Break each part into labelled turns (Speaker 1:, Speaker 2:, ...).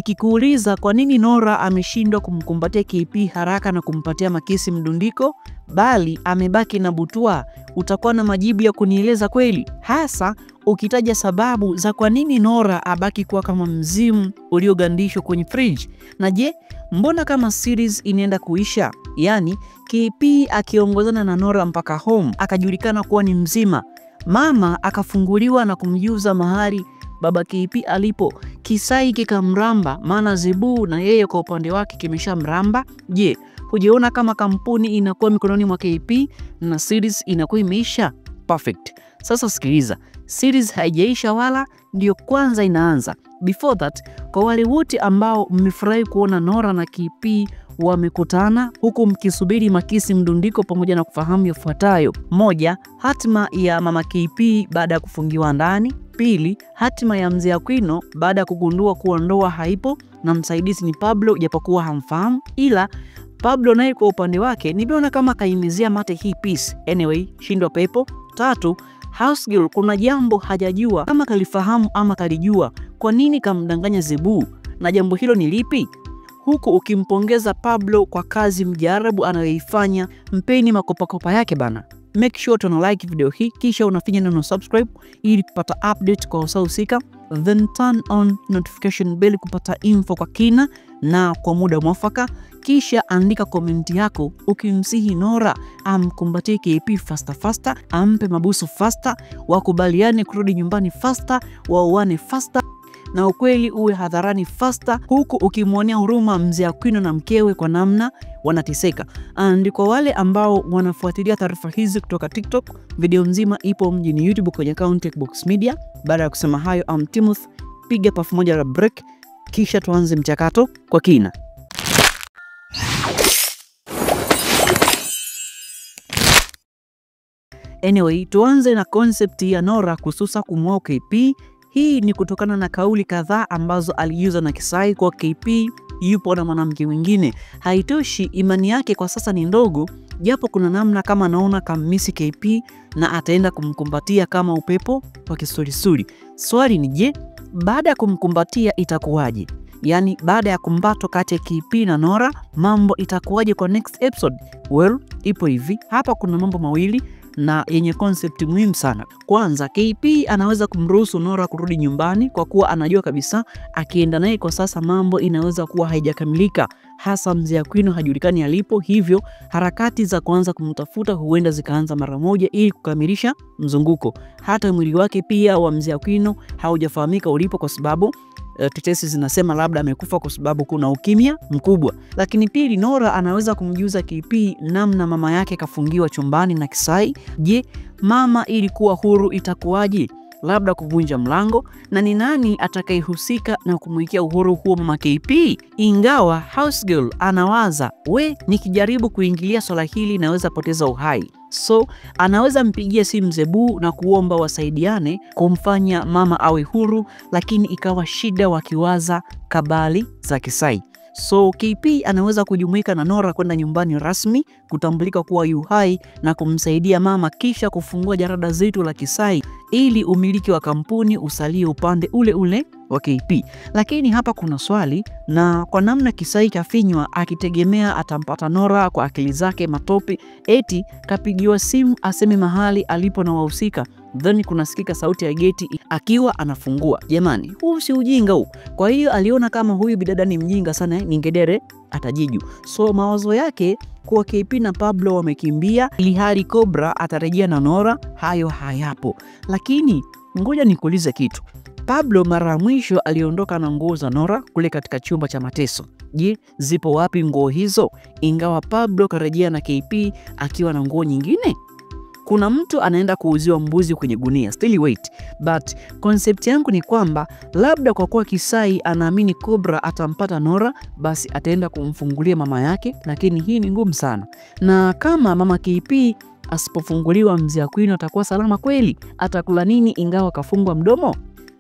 Speaker 1: Nikikuuliza kwa nini Nora ameshindwa kumkumbatia KP haraka na kumpatia makisi mdundiko, bali amebaki na butwa, utakuwa na majibu ya kunieleza kweli? Hasa ukitaja sababu za kwa nini Nora abaki kuwa kama mzimu uliogandishwa kwenye fridge. Na je, mbona kama series inaenda kuisha? Yani KP akiongozana na Nora mpaka home akajulikana kuwa ni mzima, mama akafunguliwa na kumjuza mahali baba KP alipo, Kisai kikamramba, maana Zebu na yeye kwa upande wake kimesha mramba. Je, hujiona kama kampuni inakuwa mikononi mwa KP na series inakuwa imeisha? Perfect. Sasa sikiliza, series haijaisha wala ndio kwanza inaanza. Before that, kwa wale wote ambao mmefurahi kuona Nora na KP wamekutana huku mkisubiri makisi mdundiko pamoja na kufahamu yafuatayo: moja, hatima ya mama KP baada ya kufungiwa ndani. Pili, hatima ya mzee Aquino baada ya kugundua kuwa ndoa haipo na msaidizi ni Pablo japokuwa hamfahamu, ila Pablo naye kwa upande wake nimeona kama kaimizia mate hii piece. Anyway, shindwa pepo. Tatu, house girl kuna jambo hajajua kama kalifahamu ama kalijua, kwa nini kamdanganya Zebu na jambo hilo ni lipi? Huku ukimpongeza Pablo kwa kazi mjarabu anayoifanya, mpeni makopakopa yake bana. Make sure to like video hii kisha unafinya neno subscribe ili kupata update kwa usahusika, then turn on notification bell kupata info kwa kina na kwa muda mwafaka. Kisha andika komenti yako ukimsihi Nora amkumbatie KP faster faster, ampe mabusu faster, wakubaliane kurudi nyumbani faster, waoane faster na ukweli uwe hadharani faster, huku ukimwonea huruma mzee Aquino na mkewe kwa namna wanateseka. And kwa wale ambao wanafuatilia taarifa hizi kutoka TikTok, video nzima ipo mjini YouTube kwenye account Techbox Media. Baada ya kusema hayo, I'm Timothy, piga pafu moja la break kisha tuanze mchakato kwa kina. Anyway, tuanze na concept ya Nora kususa kumwoa KP. Hii ni kutokana na kauli kadhaa ambazo aliuza na Kisai kwa KP yupo na mwanamke mwingine. Haitoshi, imani yake kwa sasa ni ndogo, japo kuna namna kama anaona kamisi KP na ataenda kumkumbatia kama upepo wa kisulisuli. Swali ni je, baada ya kumkumbatia itakuwaje? Yani baada ya kumbato kati ya KP na Nora, mambo itakuwaje kwa next episode? Well, ipo hivi. Hapa kuna mambo mawili na yenye concept muhimu sana. Kwanza, KP anaweza kumruhusu Nora kurudi nyumbani kwa kuwa anajua kabisa akienda naye kwa sasa mambo inaweza kuwa haijakamilika, hasa mzee Aquino hajulikani alipo, hivyo harakati za kuanza kumtafuta huenda zikaanza mara moja ili kukamilisha mzunguko. Hata mwili wake pia wa mzee Aquino haujafahamika ulipo kwa sababu tetesi zinasema labda amekufa kwa sababu kuna ukimya mkubwa. Lakini pili, Nora anaweza kumjuza KP namna mama yake kafungiwa chumbani na Kisai. Je, mama ilikuwa huru itakuwaje? Labda kuvunja mlango, na ni nani atakayehusika na kumwikia uhuru huo mama KP? Ingawa house girl anawaza, we nikijaribu kuingilia swala hili naweza poteza uhai. So anaweza mpigia simu Zebu na kuomba wasaidiane kumfanya mama awe huru, lakini ikawa shida wakiwaza kabali za Kisai. So KP anaweza kujumuika na Nora kwenda nyumbani rasmi kutambulika kuwa yu hai na kumsaidia mama, kisha kufungua jarada zetu la Kisai ili umiliki wa kampuni usalie upande ule ule wa KP. Lakini hapa kuna swali, na kwa namna Kisai kafinywa akitegemea atampata Nora kwa akili zake matope, eti kapigiwa simu aseme mahali alipo na wahusika, then kunasikika sauti ya geti akiwa anafungua. Jamani, huu si ujinga huu? Kwa hiyo aliona kama huyu bidada ni mjinga sana, ningedere atajiju. So mawazo yake kuwa KP na Pablo wamekimbia ilihali Cobra atarejea na Nora, hayo hayapo. Lakini ngoja nikuulize kitu. Pablo mara mwisho aliondoka na nguo za Nora kule katika chumba cha mateso. Je, zipo wapi nguo hizo? Ingawa Pablo karejea na KP akiwa na nguo nyingine. Kuna mtu anaenda kuuziwa mbuzi kwenye gunia. Still wait. But concept yangu ni kwamba labda kwa kuwa Kisai anaamini Cobra atampata Nora, basi ataenda kumfungulia mama yake, lakini hii ni ngumu sana. Na kama mama KP asipofunguliwa mzee Aquino atakuwa salama kweli? Atakula nini ingawa kafungwa mdomo?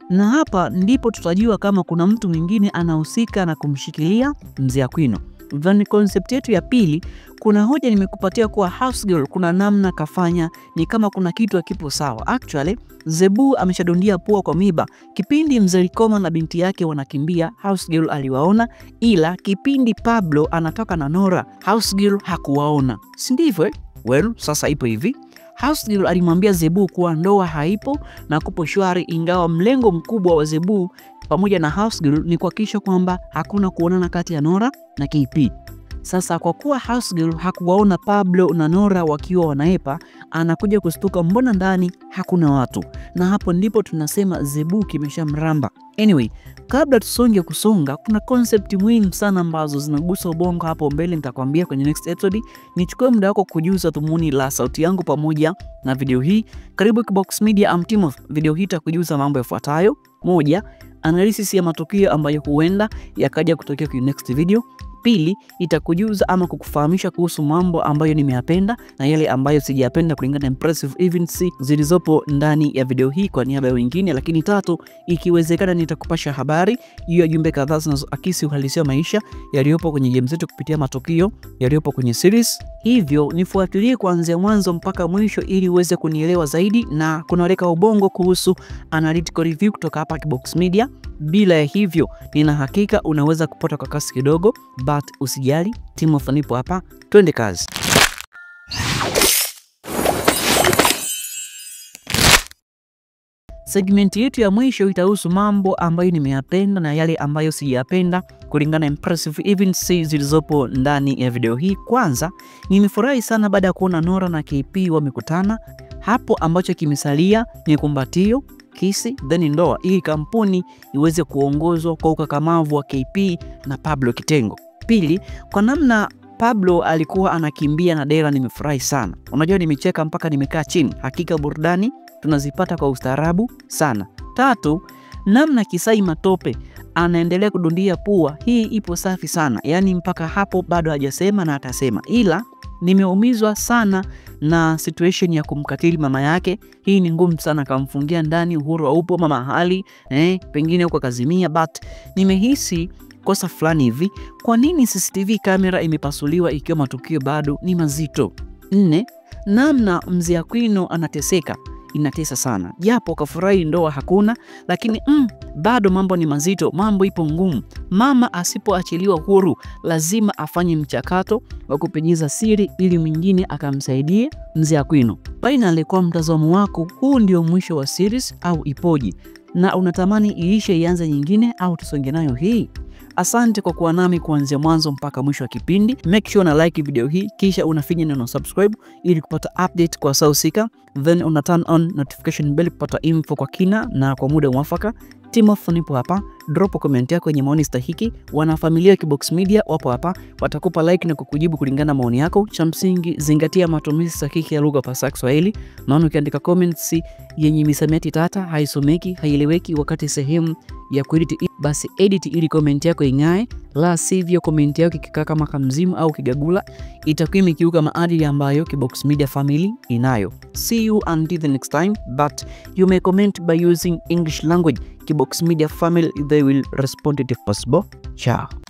Speaker 1: Na hapa ndipo tutajua kama kuna mtu mwingine anahusika na kumshikilia mzee Aquino. Then concept yetu ya pili, kuna hoja nimekupatia kuwa house girl kuna namna kafanya ni kama kuna kitu hakipo sawa. Actually, Zebu ameshadondia pua kwa miba. Kipindi Mzee Likoma na binti yake wanakimbia, house girl aliwaona, ila kipindi Pablo anatoka na Nora, house girl hakuwaona. Si ndivyo? Well, sasa ipo hivi. House girl alimwambia Zebu kuwa ndoa haipo na kupo shwari, ingawa mlengo mkubwa wa Zebu pamoja na house girl ni kuhakikisha kwamba hakuna kuonana kati ya Nora na KP. Sasa kwa kuwa house girl hakuwaona Pablo na Nora wakiwa wanaepa, anakuja kustuka mbona ndani hakuna watu. Na hapo ndipo tunasema Zebu kimeshamramba. Anyway, kabla tusonge kusonga, kuna concept muhimu sana ambazo zinagusa ubongo hapo mbele nitakwambia kwenye next episode. Nichukue muda wako kujuza dhumuni la sauti yangu pamoja na video hii. Karibu Kibox Media, I'm Timothy. Video hii itakujuza mambo yafuatayo. 1, analysis ya matukio ambayo huenda yakaja kutokea kwenye next video. 2, itakujuza ama kukufahamisha kuhusu mambo ambayo nimeyapenda na yale ambayo sijayapenda kulingana na impressive events zilizopo ndani ya video hii kwa niaba ya wengine. Lakini 3, ikiwezekana nitakupasha habari juu ya jumbe kadhaa zinazoakisi uhalisia wa maisha yaliyopo kwenye game zetu kupitia matukio yaliyopo kwenye series. Hivyo nifuatilie kuanzia mwanzo mpaka mwisho ili uweze kunielewa zaidi na kunaweka ubongo kuhusu analytical review kutoka hapa Kibox Media. Bila ya hivyo, nina hakika unaweza kupata kwa kasi kidogo, but usijali, Timothy nipo hapa, twende kazi. Segment yetu ya mwisho itahusu mambo ambayo nimeyapenda na yale ambayo sijayapenda kulingana na impressive events zilizopo ndani ya video hii. Kwanza, nimefurahi sana baada ya kuona Nora na KP wamekutana. Hapo ambacho kimesalia ni kumbatio, kisi, then ndoa, ili kampuni iweze kuongozwa kwa ukakamavu wa KP na Pablo Kitengo. Pili, kwa namna Pablo alikuwa anakimbia na Dela nimefurahi sana. Unajua nimecheka mpaka nimekaa chini. Hakika burudani tunazipata kwa ustaarabu sana. 3, namna Kisai Matope anaendelea kudundia pua, hii ipo safi sana. Yaani mpaka hapo bado hajasema na atasema. Ila nimeumizwa sana na situation ya kumkatili mama yake. Hii ni ngumu sana, kamfungia ndani, uhuru haupo, mama hali pengine huko kazimia, but nimehisi kosa fulani hivi. Kwa nini CCTV kamera imepasuliwa ikiwa matukio bado ni mazito? 4, namna Mzee Aquino anateseka inatesa sana. Japo kafurahi ndoa hakuna, lakini bado mambo ni mazito, mambo ipo ngumu. Mama asipoachiliwa huru lazima afanye mchakato wa kupenyeza siri ili mwingine akamsaidie Mzee Aquino. Finally, kwa mtazamo wako, huu ndio mwisho wa series au ipoje? Na unatamani iishe ianze nyingine au tusonge nayo hii? Asante kwa kuwa nami kuanzia mwanzo mpaka mwisho wa kipindi. Make sure una like video hii, kisha unafinya neno subscribe ili kupata update kwa saa husika, then una turn on notification bell kupata info kwa kina na kwa muda mwafaka. Timothy nipo hapa, drop comment yako yenye maoni stahiki. Wanafamilia wa Kibox Media wapo hapa, watakupa like na kukujibu kulingana na maoni yako. Cha msingi, zingatia matumizi sahihi ya lugha fasaha Kiswahili, maana ukiandika comments yenye misamiati tata haisomeki, haieleweki wakati sehemu ya kuedit, basi edit ili comment yako ing'ae, la sivyo comment yako ikikaa kama kamzimu au kigagula itakuwa imekiuka maadili ambayo Kibox Media family inayo. See you until the next time, but you may comment by using English language. Kibox Media family, they will respond it if possible. Ciao.